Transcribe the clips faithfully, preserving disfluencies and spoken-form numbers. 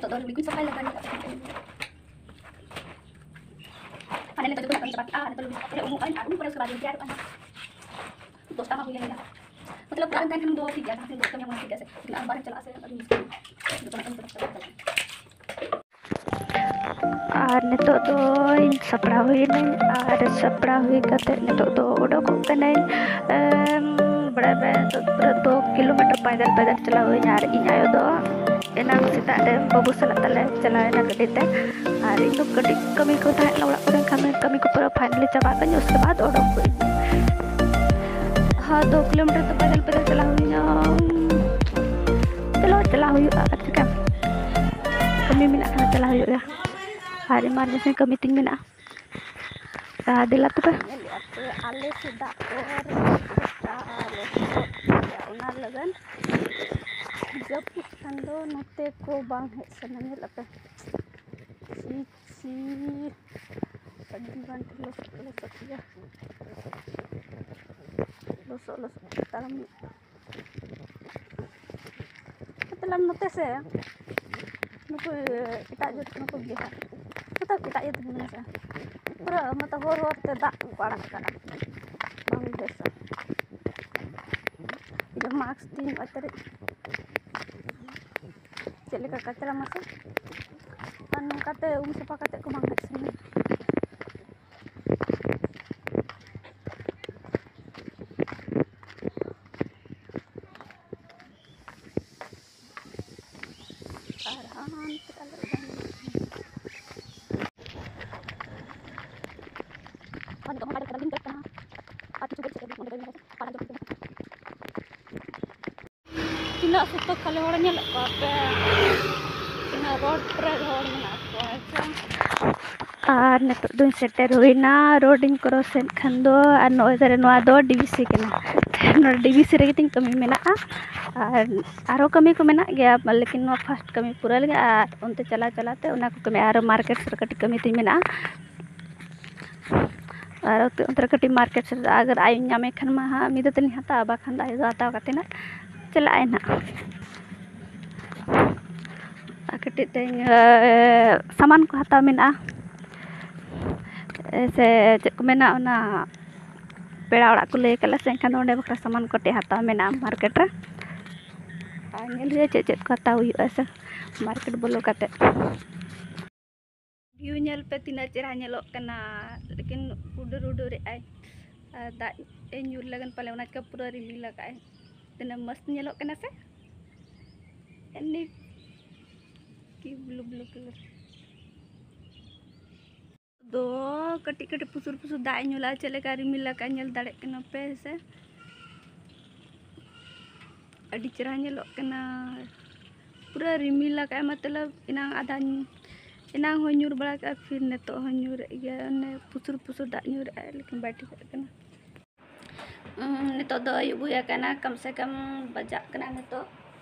ᱱᱤᱛᱚᱜ ᱫᱚ ᱞᱩᱜᱽᱲᱤ ᱠᱚᱧ ᱥᱟᱯᱷᱟᱭ ᱞᱟᱹᱜᱤᱫ᱾ ᱦᱟᱱᱮ ᱱᱤᱛᱚᱜ ᱡᱚᱛᱚ ᱠᱟᱹᱢᱤ ᱪᱟᱵᱟ ᱠᱮᱫᱼᱟ, ᱟᱨ ᱱᱤᱛᱚᱜ ᱞᱩᱜᱽᱲᱤ ᱥᱟᱯᱷᱟ ᱯᱚᱨᱮ ᱩᱢᱩᱜ ᱟᱹᱧ, ᱟᱨ ᱩᱢ ᱯᱚᱨᱮ ᱩᱥᱠᱮ ᱵᱟᱫ ᱤᱧ ᱛᱮᱭᱟᱨᱚᱜᱼᱟ᱾ ᱫᱚᱥᱴᱟ ᱢᱟ ᱦᱩᱭ ᱞᱮᱱ ᱜᱮᱭᱟ᱾ ᱢᱚᱛᱞᱚᱵ ᱚᱲᱟᱜ ᱨᱮᱢ ᱛᱟᱦᱮᱱ ᱠᱷᱟᱱ ᱫᱚ ᱴᱷᱤᱠ ᱜᱮᱭᱟ, ᱡᱟᱦᱟᱸ ᱛᱤᱱᱟᱹᱜ ᱠᱟᱹᱢᱤ ᱦᱚᱸ ᱴᱷᱤᱠ ᱜᱮᱭᱟ ᱥᱮ, ᱞᱮᱠᱤᱱ ᱟᱨ ᱵᱟᱦᱨᱮᱢ ᱪᱟᱞᱟᱜᱼᱟ ᱥᱮ ᱟᱹᱰᱤ ᱢᱩᱥᱠᱤᱞ᱾ ᱡᱚᱛᱚᱱᱟᱜ ᱠᱟᱹᱢᱤ ᱪᱟᱵᱟ ᱠᱟᱛᱮ᱾ ᱟᱨ ᱱᱤᱛᱚᱜ ᱫᱚ ᱤᱧ ᱥᱟᱯᱲᱟᱣ ᱦᱩᱭᱱᱟᱹᱧ, ᱟᱨ ᱥᱟᱯᱲᱟᱣ ᱦᱩᱭ ᱠᱟᱛᱮ ᱱᱤᱛᱚᱜ ᱫᱚ ᱚᱰᱚᱠᱚᱜ ᱠᱟᱹᱱᱟᱹᱧ᱾ ᱮᱢ, ᱵᱟᱲᱟᱭ ᱯᱮ, ᱱᱤᱛᱚᱜ ᱯᱩᱨᱟᱹ ᱫᱩ ᱠᱤᱞᱳᱢᱤᱴᱟᱨ ᱯᱟᱭᱫᱟᱞ ᱯᱟᱭᱫᱟᱞ ᱪᱟᱞᱟᱣ ᱦᱩᱭᱱᱟ, ᱟᱨ ᱤᱧ ᱟᱭᱳ ᱫᱚ ᱮᱱᱟᱝ ᱥᱮᱛᱟᱜ ᱨᱮ ᱵᱟᱹᱵᱩ ᱥᱟᱞᱟᱜ ᱛᱟᱞᱮ ᱪᱟᱞᱟᱣ ᱮᱱᱟ ᱜᱟᱹᱰᱤ ᱛᱮ, ᱟᱨ ᱤᱧ ᱫᱚ ᱠᱟᱹᱴᱤᱡ ᱠᱟᱹᱢᱤ ᱠᱚ ᱛᱟᱦᱮᱸ ᱞᱮᱱᱟ ᱚᱲᱟᱜ ᱠᱚᱨᱮ, ᱮᱱᱠᱷᱟᱱ ᱠᱟᱹᱢᱤ ᱠᱚ ᱯᱩᱨᱟᱹ ᱯᱷᱟᱭᱱᱟᱞᱤ ᱪᱟᱵᱟ ᱠᱟᱹᱧ, ᱩᱥᱠᱮ ᱵᱟᱫ ᱚᱰᱚᱠ ᱦᱩᱭ᱾ ᱦᱚᱸ, ᱫᱩ ᱠᱤᱞᱳᱢᱤᱴᱟᱨ ᱫᱚ ᱯᱟᱭᱫᱟᱞ ᱯᱟᱭᱫᱟᱞ ᱪᱟᱞᱟᱣ ᱦᱩᱭᱱᱟ᱾ ᱪᱚᱞᱚ, ᱪᱟᱞᱟᱣ ᱦᱩᱭᱩᱜᱼᱟ, ᱟᱨ ᱪᱤᱠᱟ ᱠᱟᱹᱢᱤ ᱢᱮᱱᱟᱜ ᱠᱷᱟᱱ ᱪᱟᱞᱟᱣ ᱦᱩᱭᱩᱜ ᱜᱮᱭᱟ, ᱟᱨ ᱮᱢᱟᱨᱡᱮᱱᱥᱤ ᱠᱟᱹᱢᱤ ᱛᱤᱧ ᱢᱮᱱᱟᱜᱼᱟ᱾ ᱟᱨ ᱫᱮᱞᱟ ᱛᱚᱵᱮ᱾ ᱧᱮᱞᱮᱫᱼᱟ ᱯᱮ, ᱟᱞᱮ ᱥᱮᱫᱟᱜ ᱚᱨ ᱜᱚᱴᱟ ᱞᱚᱥᱚᱫ ᱜᱮᱭᱟ, ᱚᱱᱟ ᱞᱟᱹᱜᱤᱫ ᱡᱟᱹᱯᱩᱫ ᱠᱷᱟᱱ ᱫᱚ ᱱᱚᱛᱮ ᱠᱚ ᱵᱟᱝ ᱦᱮᱡ ᱥᱟᱱᱟ᱾ ᱧᱮᱞ ᱟᱯᱮ, ᱪᱷᱤ, ᱪᱷᱤ, ᱟᱹᱰᱤ ᱜᱟᱱ ᱞᱚᱥᱚᱫ, ᱞᱚᱥᱚᱫ ᱜᱮᱭᱟ, ᱞᱚᱥᱚᱫ, ᱞᱚᱥᱚᱫ ᱛᱮ ᱛᱟᱲᱟᱢ ᱦᱩᱭᱩᱜ ᱠᱟᱱᱟ᱾ ᱢᱚᱛᱞᱚᱵ ᱱᱚᱛᱮ ᱥᱮ ᱱᱩᱠᱩ ᱮᱴᱟᱜ ᱡᱟᱹᱛ, ᱱᱩᱠᱩ ᱵᱤᱦᱟᱨ, ᱢᱚᱛᱞᱚᱵ ᱮᱴᱟᱜ ᱡᱟᱹᱛ ᱜᱮ ᱢᱮᱱᱟᱜᱼᱟ ᱥᱮ, ᱯᱩᱨᱟᱹ ᱢᱚᱛᱞᱚᱵ ᱦᱚᱨ ᱦᱚᱨ ᱛᱮ ᱫᱟᱜ ᱠᱚ ᱟᱲᱟᱜ ᱠᱟᱜᱼᱟ, ᱵᱟᱝ ᱵᱮᱥᱟ᱾ ᱤᱧ ᱫᱚ ᱢᱟᱥᱠ ᱛᱤᱧ ᱚᱛᱨᱮ ᱪᱮᱫ ᱞᱮᱠᱟ ᱠᱟᱪᱨᱟ ᱢᱟᱥᱮ, ᱟᱨ ᱱᱚᱝᱠᱟᱛᱮ ᱩᱢ ᱥᱟᱯᱷᱟ ᱠᱟᱛᱮ ᱠᱚ ᱵᱟᱝ ᱦᱮᱡ ᱥᱟᱱᱟᱧᱟ᱾ ᱟᱨ ᱦᱟᱱᱛᱮ ᱟᱞᱮ ᱚᱲᱟᱜ ᱢᱮᱱᱟᱜᱼᱟ᱾ ᱟᱨ ᱱᱤᱛᱚᱜ ᱦᱚᱸ ᱜᱟᱹᱰᱤ ᱠᱟᱫᱟ ᱞᱤᱧ ᱵᱨᱮᱠ ᱠᱟᱱᱟ᱾ ᱟᱨ ᱠᱤᱪᱷᱩ ᱜᱷᱟᱹᱲᱤᱡ ᱥᱮᱫ ᱜᱮ ᱚᱸᱰᱮ ᱜᱮ ᱢᱮᱱᱟᱜᱼᱟ᱾ ᱟᱨ ᱟᱸᱡᱚᱢ ᱠᱮᱫᱟ᱾ ᱛᱤᱱᱟᱹᱜ ᱥᱚᱠᱛᱚ ᱠᱷᱟᱹᱞᱤ ᱦᱚᱲ ᱧᱮᱞᱮᱫ ᱠᱚᱣᱟ ᱯᱮ? ᱛᱤᱱᱟᱹᱜ ᱨᱳᱰ ᱯᱮᱨᱮᱡ ᱦᱚᱲ ᱢᱮᱱᱟᱜ ᱠᱚᱣᱟ ᱦᱮᱸ ᱥᱮ? ᱟᱨ ᱱᱤᱛᱚᱜ ᱫᱚᱧ ᱥᱮᱴᱮᱨ ᱦᱩᱭᱱᱟ ᱨᱳᱰ ᱤᱧ ᱠᱨᱚᱥ ᱮᱫ ᱠᱷᱟᱱ ᱫᱚ, ᱟᱨ ᱱᱚᱜᱼᱚᱭ ᱛᱟᱦᱞᱮ ᱱᱚᱣᱟ ᱫᱚ ᱰᱤ ᱵᱤ ᱥᱤ ᱠᱟᱱᱟ᱾ ᱱᱚᱰᱮ ᱰᱤ ᱵᱤ ᱥᱤ ᱨᱮᱜᱮ ᱛᱤᱧ ᱠᱟᱹᱢᱤ ᱢᱮᱱᱟᱜᱼᱟ, ᱟᱨ ᱟᱨᱦᱚᱸ ᱠᱟᱹᱢᱤ ᱠᱚ ᱢᱮᱱᱟᱜ ᱜᱮᱭᱟ, ᱞᱮᱠᱤᱱ ᱱᱚᱣᱟ ᱯᱷᱟᱥᱴ ᱠᱟᱹᱢᱤ ᱯᱩᱨᱟᱹᱣ ᱞᱮᱜᱮ, ᱟᱨ ᱚᱱᱛᱮ ᱪᱟᱞᱟᱣ ᱪᱟᱞᱟᱣ ᱛᱮ ᱚᱱᱟ ᱠᱚ ᱠᱟᱹᱢᱤ, ᱟᱨᱦᱚᱸ ᱢᱟᱨᱠᱮᱴ ᱥᱮᱫ ᱨᱮ ᱠᱟᱹᱴᱤᱡ ᱠᱟᱹᱢᱤ ᱛᱤᱧ ᱢᱮᱱᱟᱜᱼᱟ᱾ ᱟᱨ ᱚᱱᱛᱮ ᱨᱮ ᱠᱟᱹᱴᱤᱡ ᱢᱟᱨᱠᱮᱴ ᱥᱮᱫ ᱨᱮ ᱟᱜᱟᱨ ᱟᱭᱳᱧ ᱧᱟᱢᱮ ᱠᱷᱟᱱ ᱢᱟ ᱦᱟᱸᱜ ᱢᱤᱫ ᱫᱷᱟᱣ ᱛᱮᱞᱤᱧ ᱦᱟᱛᱟᱣᱟ, ᱵᱟᱠᱷᱟᱱ ᱫᱚ ᱟᱭᱳ ᱫᱚ ᱦᱟᱛᱟᱣ ᱠᱟᱛᱮ ᱱᱟᱜ ᱪᱟᱞᱟᱜ ᱟᱭ ᱱᱟᱜ᱾ ᱟᱨ ᱠᱟᱹᱴᱤᱡ ᱛᱮᱧ ᱥᱟᱢᱟᱱ ᱠᱚ ᱦᱟᱛᱟᱣ ᱢᱮᱱᱟᱜᱼᱟ᱾ ᱥᱮ ᱪᱮᱫ ᱠᱚ ᱢᱮᱱᱟ, ᱚᱱᱟ ᱯᱮᱲᱟ ᱚᱲᱟᱜ ᱠᱚ ᱞᱟᱹᱭ ᱟᱠᱟᱫ ᱞᱮ ᱥᱮ, ᱮᱱᱠᱷᱟᱱ ᱫᱚ ᱚᱸᱰᱮ ᱵᱟᱠᱷᱨᱟ ᱥᱟᱢᱟᱱ ᱠᱟᱹᱴᱤᱡ ᱦᱟᱛᱟᱣ ᱢᱮᱱᱟᱜᱼᱟ ᱢᱟᱨᱠᱮᱴ ᱨᱮ᱾ ᱟᱨ ᱧᱮᱞ ᱦᱩᱭᱩᱜᱼᱟ ᱪᱮᱫ ᱪᱮᱫ ᱠᱚ ᱦᱟᱛᱟᱣ ᱦᱩᱭᱩᱜᱼᱟ ᱥᱮ ᱢᱟᱨᱠᱮᱴ ᱵᱚᱞᱚ ᱠᱟᱛᱮ᱾ ᱵᱷᱤᱭᱩ ᱧᱮᱞ ᱯᱮ, ᱛᱤᱱᱟᱹᱜ ᱪᱮᱦᱨᱟ ᱧᱮᱞᱚᱜ ᱠᱟᱱᱟ᱾ ᱞᱮᱠᱤᱱ ᱩᱰᱟᱹᱨ ᱩᱰᱟᱹᱨ ᱮᱜ ᱟᱭ᱾ ᱟᱨ ᱫᱟᱜ ᱮ ᱧᱩᱨ ᱞᱟᱹᱜᱤᱫ ᱯᱟᱞᱮ, ᱚᱱᱟ ᱪᱤᱠᱟ ᱯᱩᱨᱟᱹ ᱨᱤᱢᱤᱞ ᱟᱠᱟᱫ ᱟᱭ᱾ ᱛᱤᱱᱟᱹᱜ ᱢᱚᱥᱛ ᱧᱮᱞᱚᱜ ᱠᱟᱱᱟ ᱥᱮ? ᱮᱢᱱᱤ ᱠᱤ ᱵᱞᱩ ᱵᱞᱩ ᱠᱟᱞᱟᱨ᱾ ᱫᱚ ᱠᱟᱹᱴᱤᱡ ᱠᱟᱹᱴᱤᱡ ᱯᱩᱥᱩᱨ ᱯᱩᱥᱩᱨ ᱫᱟᱜ ᱮ ᱧᱩᱨ ᱞᱟᱜᱼᱟ᱾ ᱪᱮᱫ ᱞᱮᱠᱟ ᱨᱤᱢᱤᱞ ᱟᱠᱟᱫ, ᱧᱮᱞ ᱫᱟᱲᱮᱭᱟᱜ ᱠᱟᱱᱟ ᱯᱮ ᱥᱮ? ᱟᱹᱰᱤ ᱪᱮᱦᱨᱟ ᱧᱮᱞᱚᱜ ᱠᱟᱱᱟ᱾ ᱯᱩᱨᱟᱹ ᱨᱤᱢᱤᱞ ᱟᱠᱟᱫ, ᱢᱚᱛᱞᱚᱵ ᱮᱱᱟᱝ ᱟᱫᱷᱟ, ᱮᱱᱟᱝ ᱦᱚᱸ ᱧᱩᱨ ᱵᱟᱲᱟ ᱠᱮᱫᱼᱟ, ᱯᱷᱤᱨ ᱱᱤᱛᱚᱜ ᱦᱚᱸ ᱧᱩᱨᱮᱫ ᱜᱮᱭᱟ᱾ ᱚᱱᱮ ᱯᱩᱥᱩᱨ ᱯᱩᱥᱩᱨ ᱫᱟᱜ ᱧᱩᱨᱮᱫᱼᱟᱭ, ᱞᱮᱠᱤᱱ ᱵᱟᱭ ᱴᱷᱤᱠᱟᱹᱜ ᱠᱟᱱᱟ᱾ ᱩᱸ, ᱱᱤᱛᱚᱜ ᱫᱚ ᱟᱹᱭᱩᱵ ᱦᱩᱭ ᱟᱠᱟᱱᱟ, ᱠᱚᱢ ᱥᱮ ᱠᱚᱢ ᱵᱟᱡᱟᱜ ᱠᱟᱱᱟ ᱱᱤᱛᱚᱜ,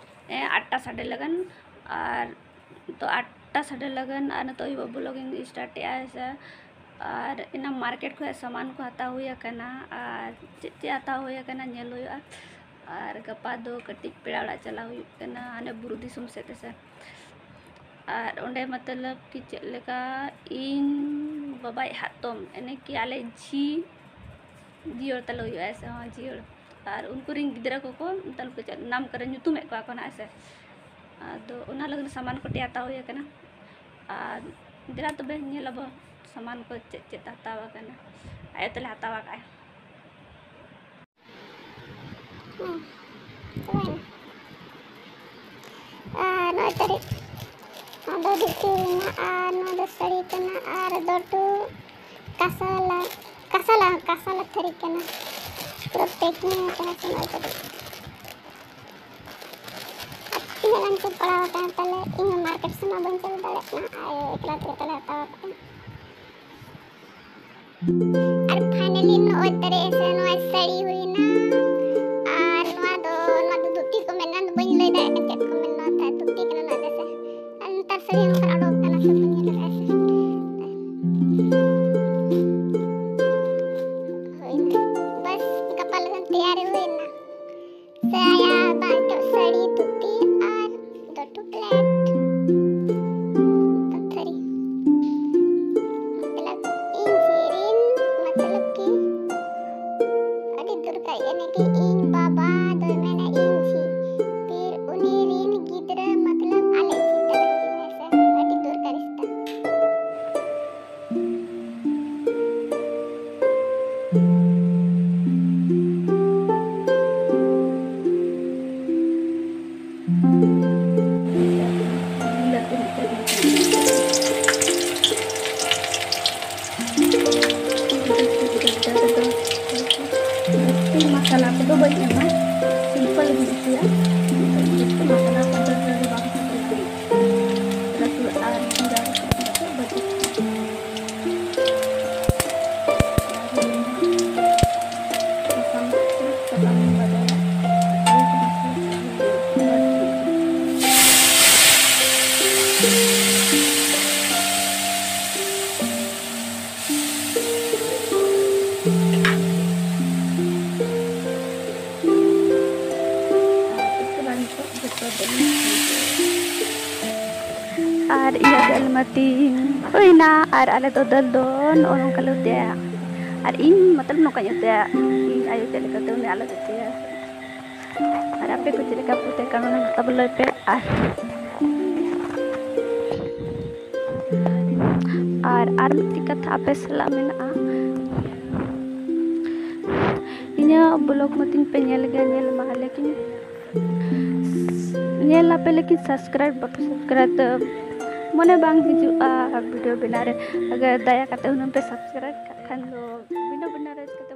ᱮ, ᱟᱴᱴᱟ ᱥᱟᱰᱮ ᱞᱟᱜᱟᱱ᱾ ᱟᱨ ᱱᱤᱛᱚᱜ ᱟᱴᱴᱟ ᱥᱟᱰᱮ ᱞᱟᱜᱟᱱ, ᱟᱨ ᱱᱤᱛᱚᱜ ᱟᱹᱭᱩᱵ ᱵᱞᱚᱜ ᱤᱧ ᱥᱴᱟᱨᱴ ᱮᱫᱼᱟ, ᱦᱮᱸ ᱥᱮ᱾ ᱟᱨ ᱤᱱᱟᱹ ᱢᱟᱨᱠᱮᱴ ᱠᱷᱚᱱ ᱥᱟᱢᱟᱱ ᱠᱚ ᱦᱟᱛᱟᱣ ᱦᱩᱭ ᱟᱠᱟᱱᱟ, ᱟᱨ ᱪᱮᱫ ᱪᱮᱫ ᱦᱟᱛᱟᱣ ᱦᱩᱭ ᱟᱠᱟᱱᱟ ᱧᱮᱞ ᱦᱩᱭᱩᱜᱼᱟ᱾ ᱟᱨ ᱜᱟᱯᱟ ᱫᱚ ᱠᱟᱹᱴᱤᱡ ᱯᱮᱲᱟ ᱚᱲᱟᱜ ᱪᱟᱞᱟᱣ ᱦᱩᱭᱩᱜ ᱠᱟᱱᱟ, ᱦᱟᱱᱮ ᱵᱩᱨᱩ ᱫᱤᱥᱚᱢ ᱥᱮᱫ ᱛᱮᱥᱮ᱾ ᱟᱨ ᱚᱸᱰᱮ ᱢᱚᱛᱞᱚᱵ ᱠᱤ ᱪᱮᱫ ᱞᱮᱠᱟ ᱤᱧ ᱵᱟᱵᱟᱭᱤᱡ ᱦᱟᱛᱚᱢ, ᱮᱱᱮ ᱠᱤ ᱟᱞᱮ ᱡᱷᱤ ᱡᱤᱭᱟᱹᱲ ᱛᱟᱞᱮ ᱦᱩᱭᱩᱜᱼᱟ, ᱦᱮᱸ ᱥᱮ, ᱦᱚᱸ, ᱡᱤᱭᱟᱹᱲ᱾ ᱟᱨ ᱩᱱᱠᱩ ᱨᱮᱱ ᱜᱤᱫᱽᱨᱟᱹ ᱠᱚᱠᱚ ᱢᱚᱛᱞᱚᱵ ᱠᱤ ᱪᱮᱫ ᱱᱟᱢ ᱠᱚᱨᱮ ᱧᱩᱛᱩᱢᱮᱫ ᱠᱚᱣᱟ ᱠᱚ ᱱᱟᱜ, ᱦᱮᱸ ᱥᱮ᱾ ᱟᱫᱚ ᱚᱱᱟ ᱞᱟᱹᱜᱤᱫ ᱥᱟᱢᱟᱱ ᱠᱚ ᱴᱷᱮᱡ ᱦᱟᱛᱟᱣ ᱦᱩᱭ ᱟᱠᱟᱱᱟ᱾ ᱟᱨ ᱫᱮᱞᱟ ᱛᱚᱵᱮ ᱧᱮᱞ ᱟᱵᱚ ᱥᱟᱢᱟᱱ ᱠᱚ ᱪᱮᱫ ᱪᱮᱫ ᱦᱟᱛᱟᱣ ᱟᱠᱟᱱᱟ᱾ ᱟᱭᱳ ᱛᱟᱞᱮ ᱦᱟᱛᱟᱣ ᱟᱠᱟᱫᱼᱟ᱾ ᱦᱩᱸ᱾ ᱟᱨ ᱱᱚᱜᱼᱚᱭ ᱛᱟᱹᱨᱤᱡ, ᱱᱚᱣᱟ ᱫᱚ ᱫᱷᱩᱛᱤ ᱢᱮᱱᱟᱜᱼᱟ, ᱱᱚᱣᱟ ᱫᱚ ᱥᱟᱹᱲᱤ ᱠᱟᱱᱟ, ᱟᱨ ᱫᱚ ᱴᱩ ᱠᱟᱥᱟᱞᱟ, ᱠᱟᱥᱟᱞᱟ, ᱠᱟᱥᱟᱞᱟ ᱛᱷᱟᱹᱨᱤ ᱠᱟᱱᱟ᱾ ᱯᱩᱨᱟᱹ packing ᱟᱠᱟᱱᱟ ᱥᱮ ᱱᱚᱜᱼᱚᱭ ᱛᱟᱹᱨᱤᱡ᱾ ᱟᱨ ᱛᱤᱱᱟᱹᱜ ᱜᱟᱱ ᱪᱚ ᱯᱟᱲᱟᱣ ᱟᱠᱟᱱᱟ ᱛᱟᱞᱮ, ᱤᱧ ᱦᱚᱸ ᱢᱟᱨᱠᱮᱴ ᱥᱮᱫ ᱢᱟ ᱵᱟᱹᱧ ᱪᱟᱞᱟᱣ ᱫᱟᱲᱮᱭᱟᱜ ᱠᱟᱱᱟ, ᱟᱭᱳ ᱮᱠᱞᱟ ᱛᱮᱜᱮ ᱛᱟᱞᱮ ᱦᱟᱛᱟᱣ ᱟᱠᱟᱫᱼᱟ᱾ ᱟᱨ finally ᱱᱚᱜᱼᱚᱭ ᱛᱟᱨᱮ ᱥᱮ ᱱᱚᱣᱟ ᱥᱟᱹᱲᱤ ᱦᱩᱭᱱᱟ᱾ ᱟᱨ ᱱᱚᱣᱟ ᱫᱚ, ᱱᱚᱣᱟ ᱫᱚ ᱫᱷᱩᱛᱤ ᱠᱚ ᱢᱮᱱᱟ, ᱟᱫᱚ ᱵᱟᱹᱧ ᱞᱟᱹᱭ ᱫᱟᱲᱮᱭᱟᱜ ᱠᱟᱱᱟ ᱪᱮᱫ ᱠᱚ ᱢᱮᱱᱟ, ᱱᱚᱣᱟ ᱫᱚ ᱫᱷᱩᱛᱤ ᱠᱟᱱᱟ ᱱᱚᱣᱟ ᱫᱚ ᱥᱮ᱾ ᱟᱨ ᱱᱮᱛᱟᱨ ᱥᱟᱹᱲᱤ ᱦᱚᱸ ᱚᱱᱠᱟ ᱚᱰᱚᱠ ᱠᱟᱱᱟ ᱥᱮ ᱵᱟᱹᱧ ᱧᱮᱞ ᱟᱠᱟᱫᱼᱟ ᱥᱮ᱾ ᱦᱩᱭᱱᱟ᱾ ᱵᱟᱥ, ᱜᱟᱯᱟ ᱞᱟᱹᱜᱤᱫ ᱛᱮᱭᱟᱨᱤ ᱦᱩᱭᱱᱟ᱾ ᱥᱟᱭᱟ, ᱵᱟᱝ ᱫᱚ ᱥᱟᱹᱲᱤ, ᱫᱷᱩᱛᱤ ᱟᱨ ᱫᱚ ᱴᱩ plate᱾ ᱟᱨ ᱤᱧᱟᱹᱜ ᱫᱟᱹᱞ ᱢᱟ ᱛᱤᱧ ᱦᱩᱭᱱᱟ, ᱟᱨ ᱟᱞᱮ ᱫᱚ ᱫᱟᱹᱞ ᱫᱚ ᱱᱚᱜᱼᱚ ᱱᱚᱝᱠᱟ ᱞᱮ ᱩᱛᱩᱭᱟ᱾ ᱟᱨ ᱤᱧ ᱢᱚᱛᱞᱚᱵ ᱱᱚᱝᱠᱟᱧ ᱩᱛᱩᱭᱟ, ᱤᱧ ᱟᱭᱳ ᱪᱮᱫ ᱞᱮᱠᱟ ᱩᱛᱩ, ᱩᱱᱤ ᱟᱞᱮ ᱩᱛᱩᱭᱟ᱾ ᱟᱨ ᱟᱯᱮ ᱠᱚ ᱪᱮᱫ ᱞᱮᱠᱟ ᱯᱮ ᱩᱛᱩᱭᱟ, ᱠᱟᱨᱚᱱ ᱛᱟᱵᱚ ᱞᱟᱹᱭ ᱯᱮ᱾ ᱟᱨ, ᱟᱨ, ᱟᱨ ᱢᱤᱫᱴᱤᱡ ᱠᱟᱛᱷᱟ ᱟᱯᱮ ᱥᱟᱞᱟᱜ ᱢᱮᱱᱟᱜᱼᱟ, ᱤᱧᱟᱹᱜ ᱵᱞᱚᱜᱽ ᱢᱟᱛᱤᱧ ᱯᱮ ᱧᱮᱞ ᱜᱮᱭᱟ, ᱧᱮᱞ ᱢᱟ, ᱞᱮᱠᱤᱱ ᱧᱮᱞ ᱟᱯᱮ, ᱞᱮᱠᱤᱱ ᱥᱟᱵᱥᱠᱨᱟᱭᱤᱵ ᱵᱟᱯᱮ ᱥᱟᱵᱥᱠᱨᱟᱭᱤᱵ ᱫᱚ ᱢᱚᱱᱮ ᱵᱟᱝ ᱦᱤᱡᱩᱜᱼᱟ ᱵᱷᱤᱰᱤᱭᱳ ᱵᱮᱱᱟᱣ ᱨᱮ᱾ ᱟᱜᱟᱨ ᱫᱟᱭᱟ ᱠᱟᱛᱮ ᱦᱩᱱᱟᱹᱝ ᱯᱮ ᱥᱟᱵᱥᱠᱨᱟᱭᱤᱵ ᱠᱟᱜ ᱠᱷᱟᱱ ᱫᱚ ᱵᱤᱱᱟᱹ ᱵᱤᱱᱟᱹ ᱨᱟᱹᱥᱠᱟᱹ